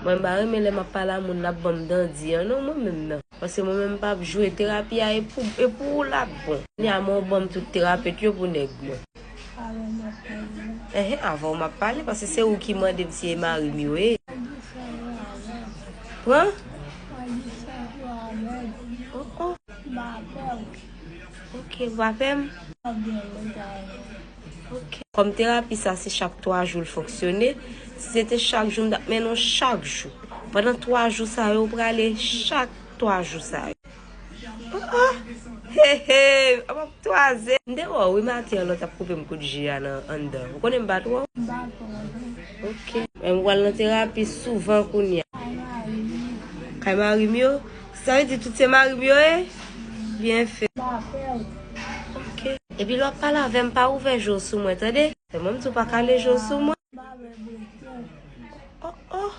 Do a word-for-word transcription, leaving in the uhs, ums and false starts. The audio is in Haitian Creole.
Mwen m pa renmen lè m ap pale a moun l ap ban m dandi an non, mwen menm nan. Paske mwen menm m p ap jwe, terapi a e pou, e pou ou l ap bon. Kounye a mwen w ban m tout terapet yo pou nèg mwen. Enhen, avan w m ap pale, paske se ou ki mande m si e mari m yo ye. Pran? Oh, oh. Ok, ou pa pè m? Ok. Kòm terapi sa se chak twa jou l fonksyone, si se te chak jou m t ap mennen w chak jou. Pandan twa jou sa yo, ou prale chak twa jou sa yo. Oh, oh. He, he, ap ap twaze. M te wè w wi maten an lè w t ap koupe m kout ji a nan anndan. Ou konnen m pa t wè w? Ok. Men m pral nan terapi souvan kounye a. Kay mari m yo? Sa vle di tout se mari m yo ye? Byen fèt. Ok. Epi lè w ap pale avè m, pa ouvè je w sou mwen, tande? Se mwen m di w pa kale je w sou mwen. Oh, oh.